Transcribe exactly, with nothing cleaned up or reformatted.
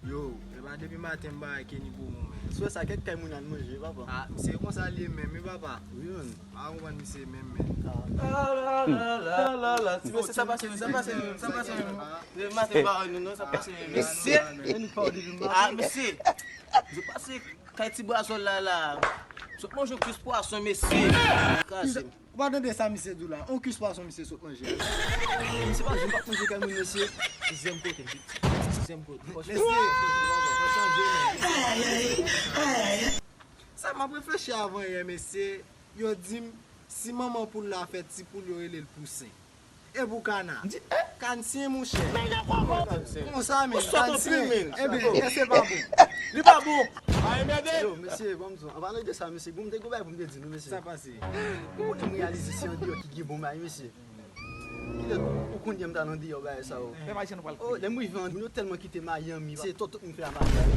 Yo, epa depi maten m bagay Kenny pou ou, men. Sou sa, kèk kay moun al manje, papa. Ah, misye konsa li ye menm, wi, papa. Wi, man. Pa konprann misye menm, men. Ti mesye, sa pase menm, sa pase menm, sa pase menm. Depi maten m bagay nou, non, sa pase menm. Mesye! Ah, mesye! Zot pase kay ti brazòl la, la. Zot manje yon kwis pwason, mesye. Kraze m. Ou pa tande sa misye di w la? On kwis pwason misye sot manje. Misye pa janm pa manje kay moun, mesye. Sizyèm kote, sizyèm kote. Mesye, fò chanje, men. Sa m ap reflechi avan yè, mesye. Yo di m, si manman poul la fè ti poul, yo rele l pousen. E pou kana? Kann siyen, monchè. Konsa, men, kann siyen. Enben, èske pa bon? Li pa bon. Yo, mesye, ban m di w, an palan de sa, mesye, bon, m te gon bagay pou m te di nou, mesye. Sa pase? Ou konnen m reyalize se andeyò ki gen bon bagay, mesye. Kilè ou konnen m t al andeyò bagay sa yo? Oh, lè m rive an, moun yo tèlman kite Miami, se tout moun fè a Miami.